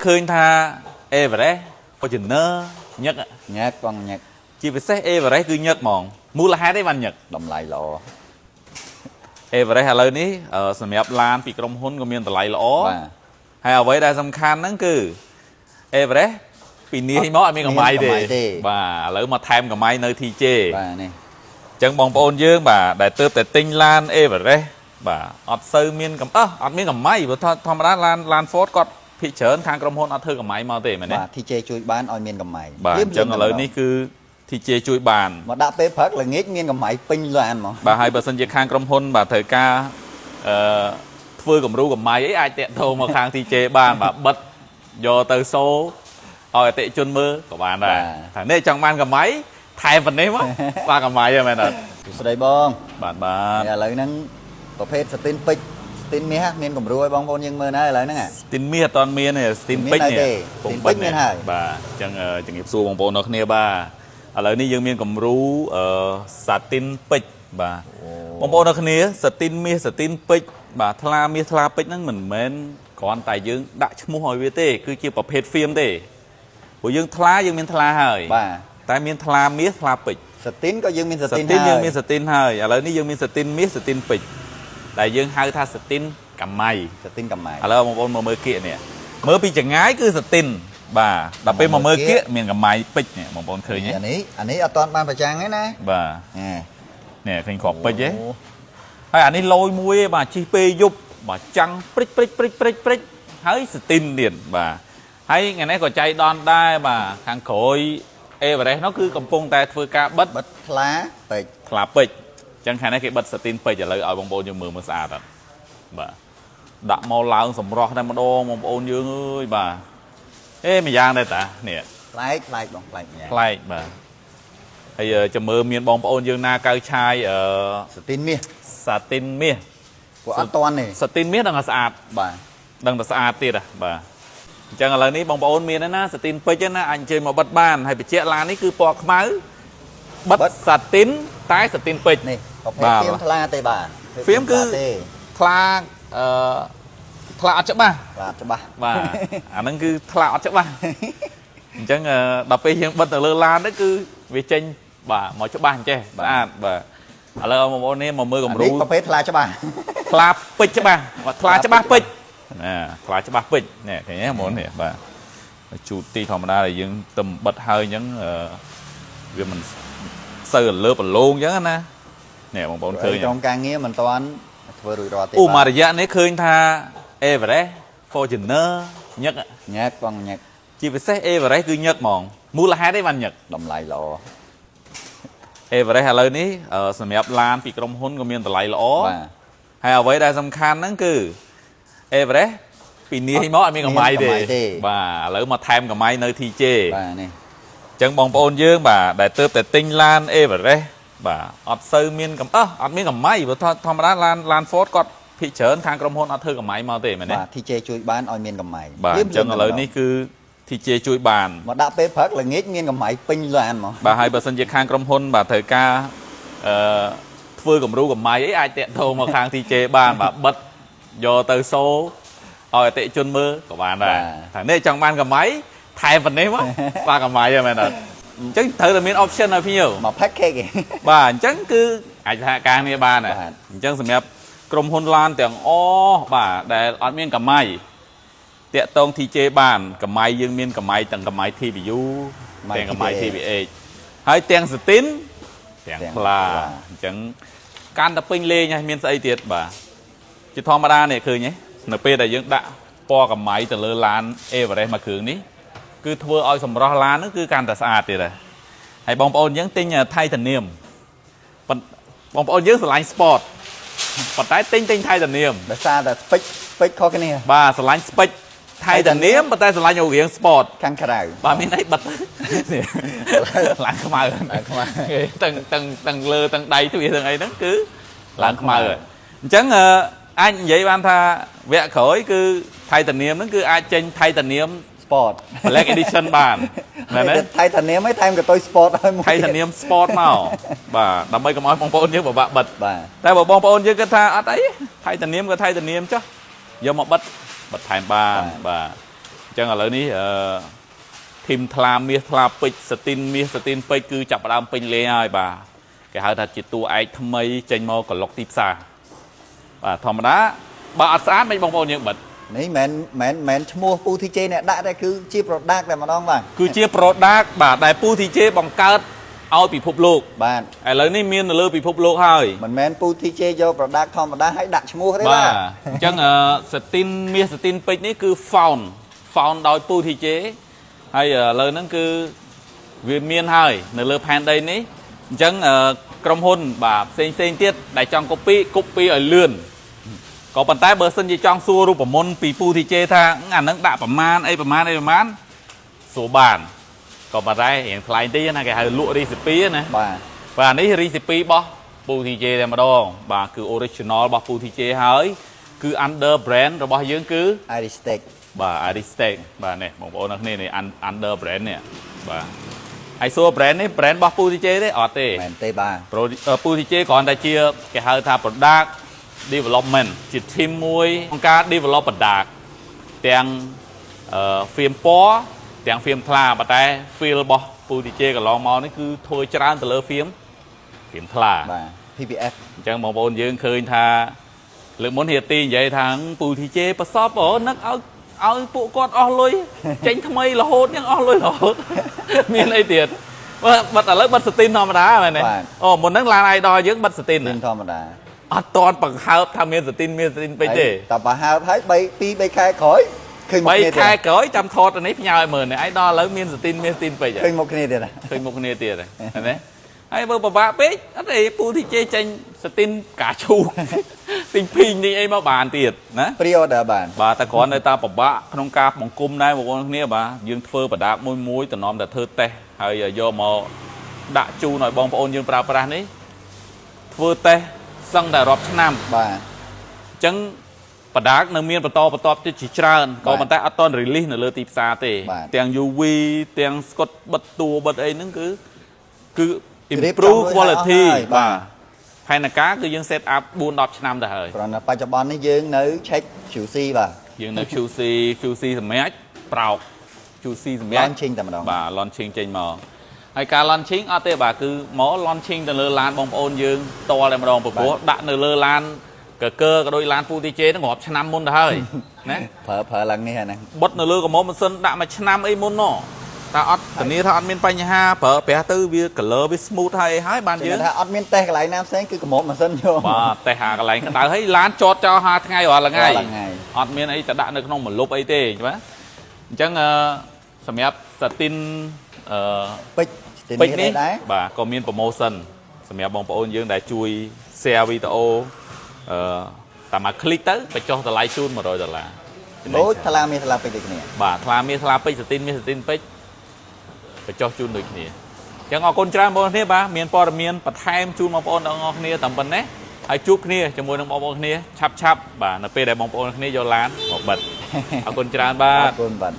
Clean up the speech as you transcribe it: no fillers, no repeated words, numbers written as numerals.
ឃើញថា Everest Fortuner ញឹក។ ញ៉ែកបងញ៉ែក។ ជាពិសេស Everest គឺញឹកហ្មងមូលហេតុអីបានញឹក? តម្លៃល្អ។ Everest ឥឡូវនេះសម្រាប់ឡានពីក្រុមហ៊ុនក៏មានតម្លៃល្អ បាទ ហើយអ្វីដែលសំខាន់ហ្នឹងគឺ Everest ពីនាយមកអត់មានកម្ម៉ៃទេបាទឥឡូវមកថែមកម្ម៉ៃនៅ TJ បាទនេះ អញ្ចឹងបងប្អូនយើងបាទដែលទើបតែទិញឡាន Everest បាទអត់សូវមានកំអើអត់មានកម្ម៉ៃព្រោះធម្មតាឡានឡាន Ford គាត់ភាគច្រើនខាងក្រុមហ៊ុនអត់ធ្វើកម្ម៉ៃមកទេមែនទេ? បាទ TJ ជួយបានឲ្យមានកម្ម៉ៃ បាទអញ្ចឹងឥឡូវនេះគឺ TJ ជួយបាន មកដាក់ពេលព្រឹកល្ងាចមានកម្ម៉ៃពេញឡានហ្មង។ បាទហើយបើសិនជាខាងក្រុមហ៊ុនបាទត្រូវការអឺធ្វើគំរូកម្ម៉ៃអីអាចតាក់ទងមកខាង TJ បានបាទបិទយកទៅសូឲ្យអតិថិជនមើលក៏បានដែរថានេះចង់បានកម្ម៉ៃថែមប៉ុណ្ណេះមកបាទកម្ម៉ៃហ្នឹងមែនអត់? សួស្តីបង បាទបាទ ឥឡូវហ្នឹងប្រភេទសាទីនពេជ្រសាទីនមាសមានគំរូឲ្យបងប្អូនយើងមើលណាឥឡូវហ្នឹង។ ស្ទីនមាសអត់ទាន់មានទេស្ទីនពេជ្រនេះ មានហើយទេ ពង ស្ទីនពេជ្រមានហើយ។ បាទអញ្ចឹងជំរាបសួរបងប្អូនអរគ្នាបាទឥឡូវនេះយើងមានគំរូសាទីនពេជ្របាទបងប្អូនអរគ្នាសាទីនមាសសាទីនពេជ្របាទថ្លាមាសថ្លាពេជ្រហ្នឹងមិនមែនគ្រាន់តែយើងដាក់ឈ្មោះឲ្យវាទេគឺជាប្រភេទហ្វៀមទេព្រោះយើងថ្លាយើងមានថ្លាហើយ បាទ តែមានថ្លាមាសថ្លាពេជ្រ សាទីនក៏យើងមានសា សា ទីនហើយ ទីនយើងមានសាទីនហើយឥឡូវនេះយើងមានសាទីនមាសសាទីនពេជ្រដែលយើងហៅថាសាទីនកម្ម៉ៃ សាទីនកម្ម៉ៃ ឥឡូវបងប្អូនមកមើលគៀកនេះមើលពីចងាយគឺសាទីនបាទដល់ពេលមកមើលគៀកមានកម្ម៉ៃពេជ្រនេះបងប្អូនឃើញទេ? អានេះអានេះអត់ទាន់បានប្រចាំងទេណា បាទ ហេ នេះឃើញគ្រាប់ពេជ្រទេហើយអានេះលយមួយឯងបាទជិះពេលយប់បាទចាំងព្រិចព្រិចព្រិចព្រិចព្រិចហើយសាទីនទៀតបាទហើយថ្ងៃនេះក៏ចៃដន្យដែរបាទខាងក្រោយអេវ៉ារេសនោះគឺកំពុងតែធ្វើការបិទ បិទថ្លាពេជ្រ ថ្លាពេជ្រអញ្ចឹងខាងនេះគេបិទសាទីនពេជ្រឥឡូវឲ្យបងប្អូនយើងមើលមើលស្អាតអត់បាទដាក់មកឡើងសម្រស់តែម្ដងបងប្អូនយើងអើយបាទអេមួយយ៉ាងដែរតានេះ ប្លែកប្លែកបងប្លែកម្យ៉ាង ប្លែកបាទហើយចាំមើលមានបងប្អូនយើងណាកៅឆាយ សាទីនមាស សាទីនមាស ពួកអត់ទាន់ទេ សាទីនមាសដឹងថាស្អាត បាទ ដឹងតែស្អាតទៀតហ៎បាទអញ្ចឹងឥឡូវនេះបងប្អូនមានហើយណាសាទីនពេជ្រណាអាចអញ្ជើញមកបិទបានហើយបញ្ជាក់ឡាននេះគឺពណ៌ខ្មៅបិទសាទីនតែសាទីនពេជ្រ នេះប្រភេទ បាទ ហ្វៀមថ្លាទេបាទ ហ្វៀមគឺ ថ្លាទេ ថ្លាអឺថ្លាអត់ច្បាស់ បាទច្បាស់ បាទអាហ្នឹងគឺថ្លាអត់ច្បាស់អញ្ចឹងដល់ពេលយើងបិទទៅលើឡានទៅគឺវាចេញបាទមកច្បាស់អញ្ចេះស្អាតបាទឥឡូវបងប្អូននេះមកមើលគំរូ អានេះប្រភេទថ្លាច្បាស់ ថ្លាពេជ្រច្បាស់បាទថ្លាច្បាស់ពេជ្រណាថ្លាច្បាស់ពេជ្រនេះឃើញទេបងប្អូននេះបាទជូតទីធម្មតាដែលយើងទៅបិទហើយអញ្ចឹងវាមិនសូវលើប្រឡងអញ្ចឹងណានេះបងប្អូនឃើញទេ? ក្រុមការងារមិនទាន់ធ្វើរួចរាល់ទេ អូមករយៈនេះឃើញថា Everest Fortuner ញឹក។ ញ៉ែកបងញ៉ែក។ ជាពិសេស Everest គឺញឹកហ្មងមូលហេតុអីបានញឹក? តម្លៃល្អ។ Everest ឥឡូវនេះសម្រាប់ឡានពីក្រុមហ៊ុនក៏មានតម្លៃល្អ បាទ ហើយអ្វីដែលសំខាន់ហ្នឹងគឺ Everest ពីនាយមកអត់មានកម្ម៉ៃទេបាទឥឡូវមកថែមកម្ម៉ៃនៅ TJ បាទនេះ អញ្ចឹងបងប្អូនយើងបាទដែលទើបតែទិញឡាន Everest បាទអត់សូវមានកំអើអត់មានកម្ម៉ៃព្រោះធម្មតាឡានឡាន Ford គាត់ភាគច្រើនខាងក្រុមហ៊ុនអត់ធ្វើកម្ម៉ៃមកទេមែនទេ? បាទ TJ ជួយបានឲ្យមានកម្ម៉ៃ បាទអញ្ចឹងឥឡូវនេះគឺ TJ ជួយបាន មកដាក់ពេលព្រឹកល្ងាចមានកម្ម៉ៃពេញឡានហ្មង បាទហើយបើសិនជាខាងក្រុមហ៊ុនបាទត្រូវការអឺធ្វើគំរូកម្ម៉ៃអីអាចតាក់ទងមកខាង TJ បានបាទបិទយកទៅសូឲ្យអតិថិជនមើលក៏បានដែរថានេះចង់បានកម្ម៉ៃថែមប៉ុណ្ណេះមកបាទកម្ម៉ៃហ្នឹងមែនអត់អញ្ចឹងត្រូវតែមាន option ឲ្យភ្ញៀវ មក package ឯង បាទអញ្ចឹងគឺអាចសហការគ្នាបានដែរ បាទ អញ្ចឹងសម្រាប់ក្រុមហ៊ុនឡានទាំងអស់បាទដែលអត់មានកម្ម៉ៃតាក់ទង TJ បានកម្ម៉ៃយើងមានកម្ម៉ៃទាំងកម្ម៉ៃ TPU ទាំងកម្ម៉ៃ TPH ហើយទាំងសាទីនទាំង ទាំង ថ្លា ថ្លា អញ្ចឹងកាន់តែពេញលេងហើយមានស្អីទៀតបាទជាធម្មតានេះឃើញទេនៅពេលដែលយើងដាក់ពណ៌កម្ម៉ៃទៅលើឡាន Everest មួយគ្រឿងនេះគឺធ្វើឲ្យសម្រស់ឡានហ្នឹងគឺកាន់តែស្អាតទៀតដែរហើយបងប្អូនយើងទិញ Titanium ប៉ុន្តែបងប្អូនយើងស្រឡាញ់ sport ប៉ុន្តែទិញទិញ Titanium ដោយសារតែ spec spec ខុសគ្នា បាទស្រឡាញ់ spec Titanium ប៉ុន្តែស្រឡាញ់រូបរាង sport ខាងក្រៅ បាទមានអីបិទនេះឡើងខ្មៅ ឡើងខ្មៅ គេទាំងទាំងទាំងលើទាំងដៃទ្វារទាំងអីហ្នឹងគឺឡើងខ្មៅហើយអញ្ចឹងអាចនិយាយបានថាវគ្គក្រោយគឺ Titanium ហ្នឹងគឺអាចចេញ Titanium sport Black Edition បានមែនទេ? Titanium ឯងថែមកតុយ sport ឲ្យមួយ Titanium Sport មកបាទដើម្បីកុំឲ្យបងប្អូនយើងពិបាកបិទ បាទ តែបើបងប្អូនយើងគិតថាអត់អី Titanium ក៏ Titanium ចុះយកមកបិទបិទថែមបានបាទអ ញ្ចឹងឥឡូវនេះធីមថ្លាមាសថ្លាពេជ្រ satin មាស satin ពេជ្រគឺចាប់ផ្ដើមពេញលេងហើយបាទគេហៅថាជាតួឯកថ្មីចេញមកកលុកទីផ្សារបាទធម្មតាបើអត់ស្អាតមិនបងប្អូនយើងបិទ នេះមិនមែនមិនមែនឈ្មោះពូ TJ អ្នកដាក់ទេគឺជា product តែម្ដងបាទ គឺជា product បាទដែលពូ TJ បង្កើតឲ្យពិភពលោក បាទ ឥឡូវនេះមាននៅលើពិភពលោកហើយ មិនមែនពូ TJ យក product ធម្មតាឲ្យដាក់ឈ្មោះទេ បា បាទ ទអញ្ចឹងsatin មាស satin ពេជ្រនេះគឺ found ដោយពូ TJ ហើយឥឡូវហ្នឹងគឺវាមានហើយនៅលើផែនដីនេះអញ្ចឹងក្រុមហ៊ុនបាទផ្សេងផ្សេងទៀតដែលចង់ copy copy ឲ្យលឿនក៏ប៉ុន្តែបើសិនជាចង់សួររូបមន្តពីពូ TJ ថាអាហ្នឹងដាក់ប្រមាណអីប្រមាណអីប្រមាណសួរបានក៏ប៉ុន្តែរៀងថ្លៃតិចណាគេហៅលក់ recipe ណា បាទ បាទនេះ recipe របស់ពូ TJ តែម្ដងបាទគឺ original របស់ពូ TJ ហើយគឺ under brand របស់យើងគឺ Aristec បាទ Aristec បាទនេះបងប្អូនអរគ្នានេះ under brand នេះបាទហើយសួរ brand នេះ brand របស់ពូ TJ ទេអត់ទេ មែនទេបាទ ពូ TJ គ្រាន់តែជាគេហៅថា product development ជា team មួយក្នុងការ develop product ទាំងfilm ពណ៌ទាំង film ថ្លាប៉ុន្តែ feel របស់ពូ TJ កន្លងមកនេះគឺធ្វើច្រើនទៅលើ film ថ្លា បាទ PPF អញ្ចឹងបងប្អូនយើងឃើញថាលើកមុនហៀទីនិយាយថាពូ TJ ប្រសពអូនឹកឲ្យឲ្យពួកគាត់អស់លុយចេញថ្មីរហូតហ្នឹងអស់លុយរហូត មានអីទៀតបើបិទឥឡូវបិទ satin ធម្មតាមែនទេអូមុនហ្នឹងឡាន idol យើងបិទ satin ទិនធម្មតា អត់តន់បង្ហើបថាមាន satin មាន satin ពេជ្រទេ តែបើហើបហើយ3 2 3ខែក្រោយឃើញមុខគ្នា 3ខែក្រោយចាំថតអានេះផ្ញើឲ្យមើលនេះ idol ឥឡូវមាន satin មាន satin ពេជ្រ ឃើញមុខគ្នាទៀត ឃើញមុខគ្នាទៀតហើយណាហើយបើពិបាកពេកអត់ទេពូ TJ ចេញ satin ផ្កាឈូក ទិញភីងទិញអីមកបានទៀតណា pre order បាន បាទតែគ្រាន់តែតាពិបាកក្នុងការបង្គុំដែរបងប្អូនគ្នាបាទយើងធ្វើបដាបមួយមួយតំណតែធ្វើតេស្តហើយយកមកដាក់ជូនឲ្យបងប្អូនយើងប្រើប្រាស់នេះធ្វើតេស្តសឹងតែរាប់ឆ្នាំ បាទ អញ្ចឹងបដាកនៅមានបន្តបន្តទៀតជាច្រើនក៏ប៉ុន្តែអត់ទាន់ release នៅលើទីផ្សារទេទាំង UV ទាំងស្កុតបិទតួបិទអីហ្នឹងគឺ improve quality បាទផែនការគឺយើង set up 4 10ឆ្នាំទៅហើយ គ្រាន់តែបច្ចុប្បន្ននេះយើងនៅ check QC បាទ យើងនៅ QC QC សម្រាប់ប្រោក QC សម្រាប់ launching តែម្ដង បាទ launching ចេញមកហើយការ launching អត់ទេបាទគឺមក launching ទៅលើឡានបងប្អូនយើងតតែម្ដងព្រោះដាក់នៅលើឡានកកើក៏ដូចឡានពូ TJ ហ្នឹងរាប់ឆ្នាំមុនទៅហើយណា ប្រើប្រើឡើងនេះហ្នឹង បុតនៅលើកមុំម៉ាស៊ីនដាក់មួយឆ្នាំអីមុនណតែអត់ធានាថាអត់មានបញ្ហាប្រើប្រាស់ទៅវា color វា smooth ហើយអីហើយបានយើង ថាអត់មានតេស្តកន្លែងណាផ្សេងគឺកមុំម៉ាស៊ីនយក បាទតេស្តហាកន្លែងក្តៅហើយឡានចតចោល5ថ្ងៃរាល់ថ្ងៃអត់មានអីទៅដាក់នៅក្នុងម្លប់អីទេបាទអញ្ចឹងសម្រាប់ satin អឺ ពេជ្រ ពេជ្រនេះ ដែរ បាទក៏មាន promotion សម្រាប់បងប្អូនយើងដែលជួយ share វីដេអូអឺតាមមក click ទៅបញ្ចុះតម្លៃជូន100ដុល្លារ ដូចថ្លាមាសថ្លាពេជ្រដូចគ្នា បាទថ្លាមាសថ្លាពេជ្រ satin មាស satin ពេជ្របញ្ចុះជូនដូចគ្នាអញ្ចឹងអរគុណច្រើនបងប្អូនគ្នាបាទមានព័ត៌មានបន្ថែមជូនបងប្អូនទាំងអស់គ្នាតាមប៉ុណ្ណេះហើយជួបគ្នាជាមួយនឹងបងប្អូនគ្នាឆាប់ឆាប់បាទនៅពេលដែលបងប្អូនគ្នាយកឡានមកបិទអរគុណច្រើនបាទ អរគុណបាទ